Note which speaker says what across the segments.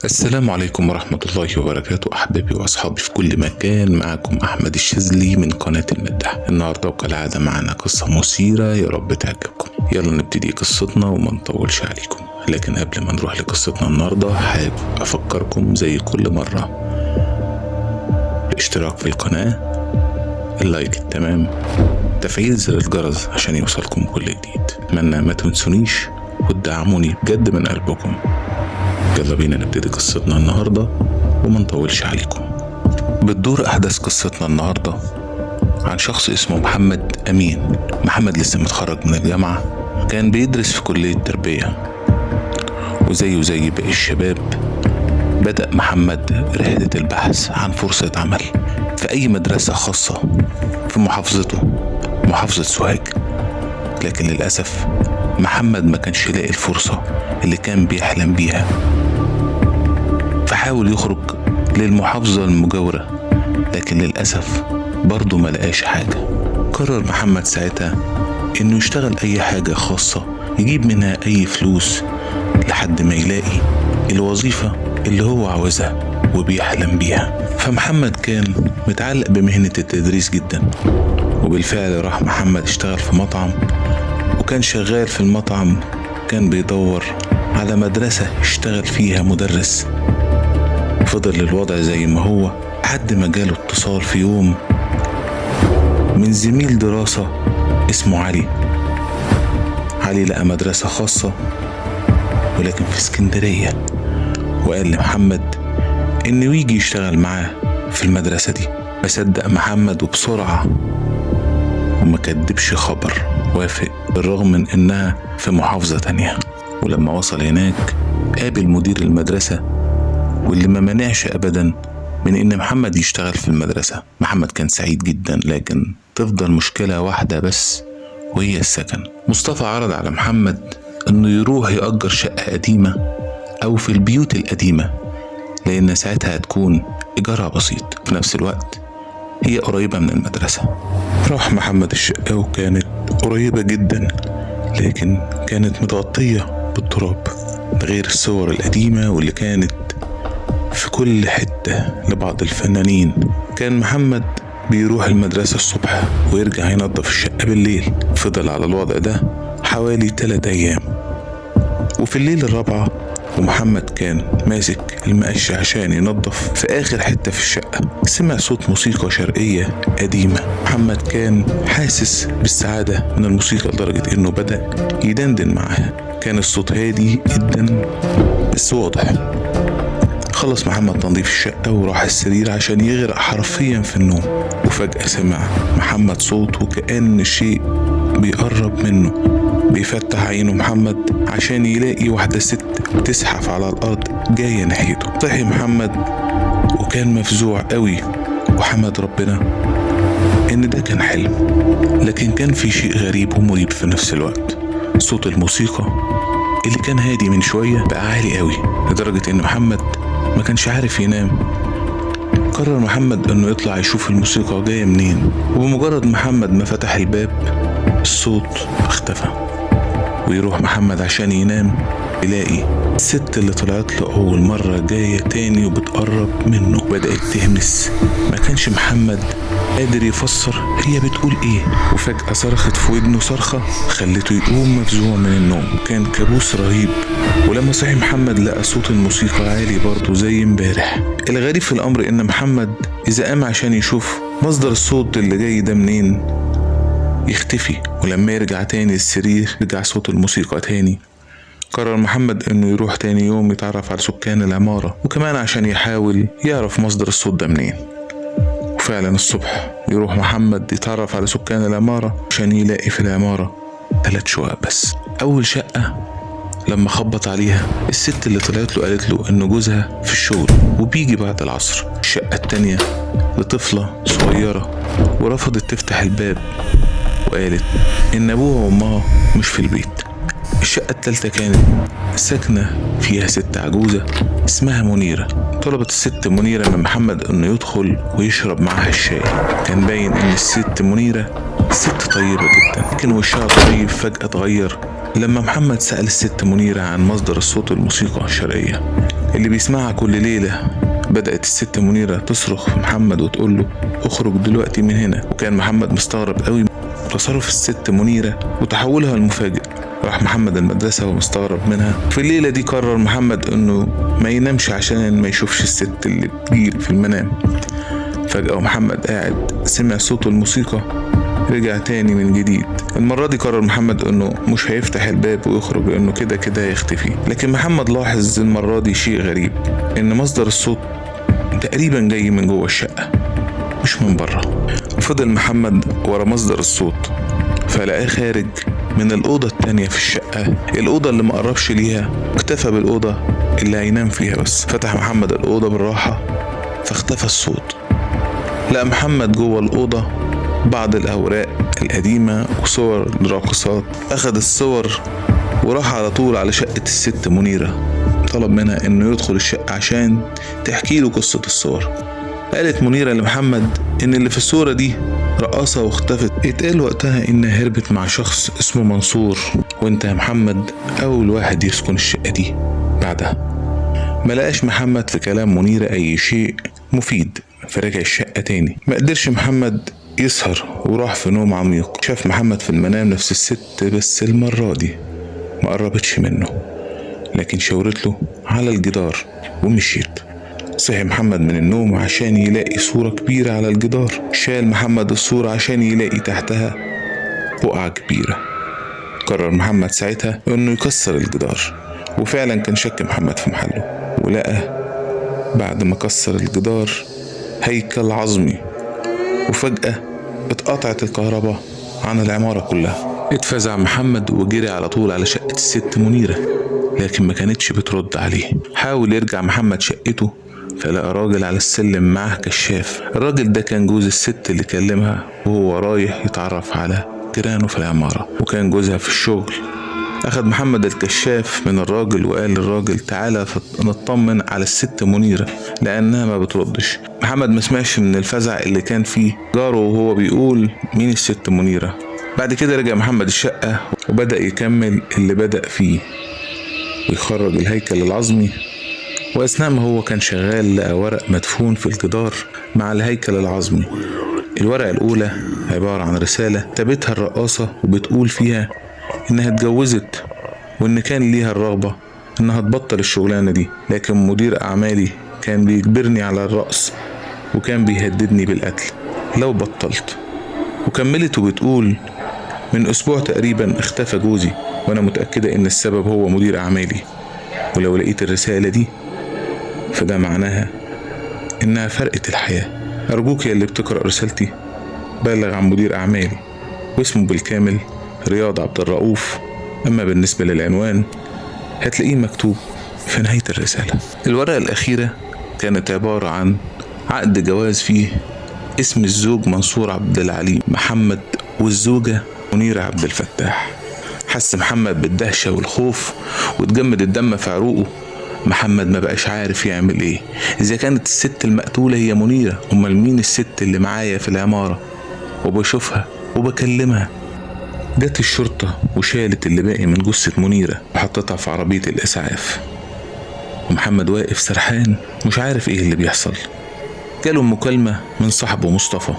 Speaker 1: السلام عليكم ورحمة الله وبركاته أحبابي وأصحابي في كل مكان. معكم أحمد الشاذلي من قناة المداح. النهاردة وكالعادة معنا قصة مثيرة، يا رب تعجبكم. يلا نبتدي قصتنا وما نطولش عليكم، لكن قبل ما نروح لقصتنا النهاردة حابب أفكركم زي كل مرة الاشتراك في القناة، اللايك التمام، تفعيل زر الجرس عشان يوصلكم كل جديد. أتمنى ما تنسونيش وتدعموني بجد من قلبكم. يلا بينا نبتدي قصتنا النهاردة وما نطولش عليكم. بتدور أحداث قصتنا النهاردة عن شخص اسمه محمد أمين. محمد لسه متخرج من الجامعة، كان بيدرس في كلية تربية، وزيه زي باقي الشباب بدأ محمد رحلة البحث عن فرصة عمل في أي مدرسة خاصة في محافظته، محافظة سوهاج. لكن للأسف محمد ما كانش لاقي الفرصة اللي كان بيحلم بيها، فحاول يخرج للمحافظة المجاورة، لكن للأسف برضه ما لقاش حاجة. قرر محمد ساعتها إنه يشتغل أي حاجة خاصة يجيب منها أي فلوس لحد ما يلاقي الوظيفة اللي هو عاوزها وبيحلم بيها. فمحمد كان متعلق بمهنة التدريس جدا، وبالفعل راح محمد اشتغل في مطعم، وكان شغال في المطعم كان بيدور على مدرسة يشتغل فيها مدرس. فضل الوضع زي ما هو لحد ما جاله اتصال في يوم من زميل دراسة اسمه علي. علي لقى مدرسة خاصة ولكن في اسكندرية، وقال لمحمد انه يجي يشتغل معاه في المدرسة دي. فصدق محمد وبسرعة وما كدبش خبر، وافق بالرغم من انها في محافظة تانية. ولما وصل هناك قابل مدير المدرسة، واللي ما منعش ابدا من ان محمد يشتغل في المدرسة. محمد كان سعيد جدا، لكن تفضل مشكلة واحدة بس وهي السكن. مصطفى عرض على محمد انه يروح يأجر شقة قديمة او في البيوت القديمة، لان ساعتها هتكون ايجارها بسيط، في نفس الوقت هي قريبة من المدرسة. راح محمد الشقة وكانت قريبة جدا، لكن كانت متغطية بالتراب، غير الصور القديمة واللي كانت في كل حتة لبعض الفنانين. كان محمد بيروح المدرسة الصبح ويرجع ينظف الشقة بالليل. فضل على الوضع ده حوالي 3 أيام، وفي الليل الرابعة ومحمد كان ماسك المقش عشان ينظف في آخر حتة في الشقة، سمع صوت موسيقى شرقية قديمة. محمد كان حاسس بالسعادة من الموسيقى لدرجة إنه بدأ يدندن معاها. كان الصوت هادي جدا بس واضح. خلص محمد تنظيف الشقة وراح السرير عشان يغرق حرفيا في النوم، وفجأة سمع محمد صوت وكأن شيء بيقرب منه. بيفتح عينه محمد عشان يلاقي واحدة ست بتزحف على الأرض جاية ناحيته. صحي محمد وكان مفزوع قوي، وحمد ربنا إن ده كان حلم، لكن كان في شيء غريب ومريب في نفس الوقت. صوت الموسيقى اللي كان هادي من شوية بقى عالي قوي لدرجة إن محمد ما كانش عارف ينام. قرر محمد إنه يطلع يشوف الموسيقى جاية منين، وبمجرد محمد ما فتح الباب الصوت اختفى. ويروح محمد عشان ينام يلاقي الست اللي طلعت له أول مرة جاية تاني وبتقرب منه، بدأت تهمس. ما كانش محمد قادر يفسر هي بتقول ايه، وفجأة صرخت في ودنه صرخة خلته يقوم مفزوع من النوم. كان كابوس رهيب. ولما صحي محمد لقى صوت الموسيقى عالي برضه زي امبارح. الغريب في الأمر إن محمد إذا قام عشان يشوف مصدر الصوت اللي جاي ده منين يختفي، ولما يرجع تاني السرير يرجع صوت الموسيقى تاني. قرر محمد انه يروح تاني يوم يتعرف على سكان العمارة، وكمان عشان يحاول يعرف مصدر الصوت ده منين. وفعلا الصبح يروح محمد يتعرف على سكان العمارة عشان يلاقي في العمارة 3 شقق بس. أول شقة لما خبط عليها الست اللي طلعت له قالت له إن جوزها في الشغل وبيجي بعد العصر. الشقة التانية لطفلة صغيرة ورفضت تفتح الباب وقالت إن أبوها وأمها مش في البيت. الشقة التالتة كانت ساكنة فيها ست عجوزة اسمها منيرة. طلبت الست منيرة من محمد إنه يدخل ويشرب معاها الشاي. كان باين إن الست منيرة ست طيبة جدا، لكن وشها طيب فجأة اتغير لما محمد سأل الست منيرة عن مصدر الصوت الموسيقى الشرقية. اللي بيسمعها كل ليلة. بدأت الست منيرة تصرخ في محمد وتقول له اخرج دلوقتي من هنا، وكان محمد مستغرب قوي تصرف الست منيرة وتحولها المفاجئ. راح محمد المدرسة ومستغرب منها. في الليلة دي قرر محمد انه ما ينامش عشان ما يشوفش الست اللي بتجيل في المنام. فجأة ومحمد قاعد سمع صوت الموسيقى، رجع تاني من جديد. المرة دي قرر محمد انه مش هيفتح الباب ويخرج لانه كده كده هيختفي. لكن محمد لاحظ المرة دي شيء غريب، ان مصدر الصوت تقريبا جاي من جوه الشقة مش من بره. فضل محمد ورا مصدر الصوت، فلقاه خارج من الأوضة التانية في الشقة، الأوضة اللي مقربش ليها، اكتفى بالأوضة اللي هينام فيها بس. فتح محمد الأوضة بالراحة فاختفى الصوت. لقى محمد جوه الأوضة بعض الأوراق القديمة وصور لراقصات. أخد الصور وراح على طول على شقة الست منيرة، طلب منها إنه يدخل الشقة عشان تحكي له قصة الصور. قالت منيرة لمحمد إن اللي في الصورة دي رقاصة واختفت. اتقال وقتها إنها هربت مع شخص اسمه منصور، وانت يا محمد أول واحد يسكن الشقة دي بعدها. ما لقاش محمد في كلام منيرة أي شيء مفيد، فرجع الشقة تاني. ما قدرش محمد يسهر وراح في نوم عميق. شاف محمد في المنام نفس الست، بس المرة دي ما قربتش منه، لكن شاورت له على الجدار ومشيت. صحي محمد من النوم عشان يلاقي صورة كبيرة على الجدار. شال محمد الصورة عشان يلاقي تحتها بقعة كبيرة. قرر محمد ساعتها انه يكسر الجدار، وفعلا كان شك محمد في محله، ولقى بعد ما كسر الجدار هيكل عظمي، وفجأة اتقطعت الكهرباء عن العمارة كلها. اتفزع محمد وجري على طول على شقة الست منيرة، لكن ما كانتش بترد عليه. حاول يرجع محمد شقته فلقى راجل على السلم معاه كشاف. الراجل ده كان جوز الست اللي كلمها وهو رايح يتعرف على جيرانه في العمارة، وكان جوزها في الشغل. أخد محمد الكشاف من الراجل وقال للراجل تعالى نطمن على الست منيرة لأنها ما بتردش. محمد ما سمعش من الفزع اللي كان فيه جاره وهو بيقول مين الست منيرة. بعد كده رجع محمد الشقة وبدأ يكمل اللي بدأ فيه ويخرج الهيكل العظمي. وأثناء ما هو كان شغال لقى ورق مدفون في الجدار مع الهيكل العظمي. الورقة الأولى عبارة عن رسالة كتبتها الرقاصة وبتقول فيها إنها اتجوزت وإن كان ليها الرغبة إنها تبطل الشغلانة دي، لكن مدير أعمالي كان بيجبرني على الرقص وكان بيهددني بالقتل لو بطلت. وكملت وبتقول من أسبوع تقريبا اختفى جوزي وأنا متأكدة إن السبب هو مدير أعمالي، ولو لقيت الرسالة دي فده معناها إنها فرقت الحياة. أرجوك يا اللي بتقرأ رسالتي بلغ عن مدير أعمالي واسمه بالكامل رياض عبد الرؤوف. أما بالنسبة للعنوان هتلاقيه مكتوب في نهاية الرسالة. الورقة الأخيرة كانت عبارة عن عقد جواز فيه اسم الزوج منصور عبد العليم محمد والزوجة منيرة عبد الفتاح. حس محمد بالدهشة والخوف وتجمد الدم في عروقه. محمد ما بقاش عارف يعمل ايه. اذا كانت الست المقتولة هي منيرة، امال مين الست اللي معايا في العمارة وبشوفها وبكلمها؟ جت الشرطة وشالت اللي باقي من جثة منيرة وحطتها في عربية الإسعاف، ومحمد واقف سرحان مش عارف ايه اللي بيحصل. جاله مكالمة من صاحبه مصطفى.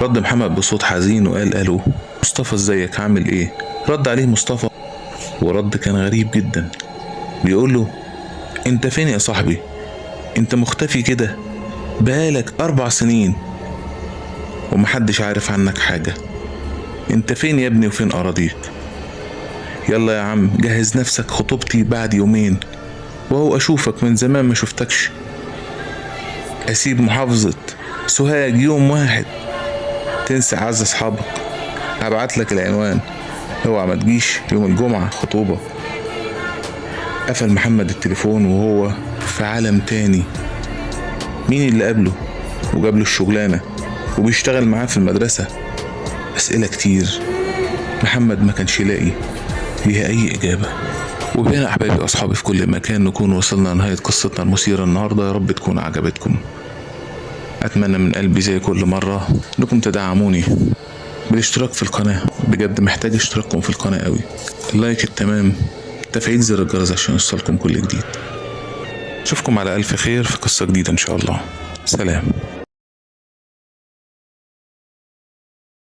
Speaker 1: رد محمد بصوت حزين وقال الو مصطفى ازيك عامل ايه؟ رد عليه مصطفى ورد كان غريب جدا، بيقول له انت فين يا صاحبي؟ انت مختفي كده بقالك 4 سنين ومحدش عارف عنك حاجة. انت فين يا ابني وفين اراضيك؟ يلا يا عم جهز نفسك، خطوبتي بعد يومين وهو اشوفك، من زمان ما شفتكش. اسيب محافظة سوهاج يوم واحد تنسى اعز اصحابك. هبعتلك العنوان، اوعى ما تجيش يوم الجمعة خطوبة. قفل محمد التليفون وهو في عالم تاني. مين اللي قابله وجاب له الشغلانة وبيشتغل معاه في المدرسة؟ أسئلة كتير محمد ما كانش لاقي ليها أي إجابة. وبهنا أحبابي وأصحابي في كل مكان نكون وصلنا لنهاية قصتنا المثيرة النهاردة. يا رب تكون عجبتكم. أتمنى من قلبي زي كل مرة إنكم تدعموني بالاشتراك في القناة، بجد محتاج اشتراككم في القناة قوي، اللايك التمام، تفعيل زر الجرس عشان يوصلكم كل جديد. أشوفكم على ألف خير في قصة جديدة إن شاء الله. سلام.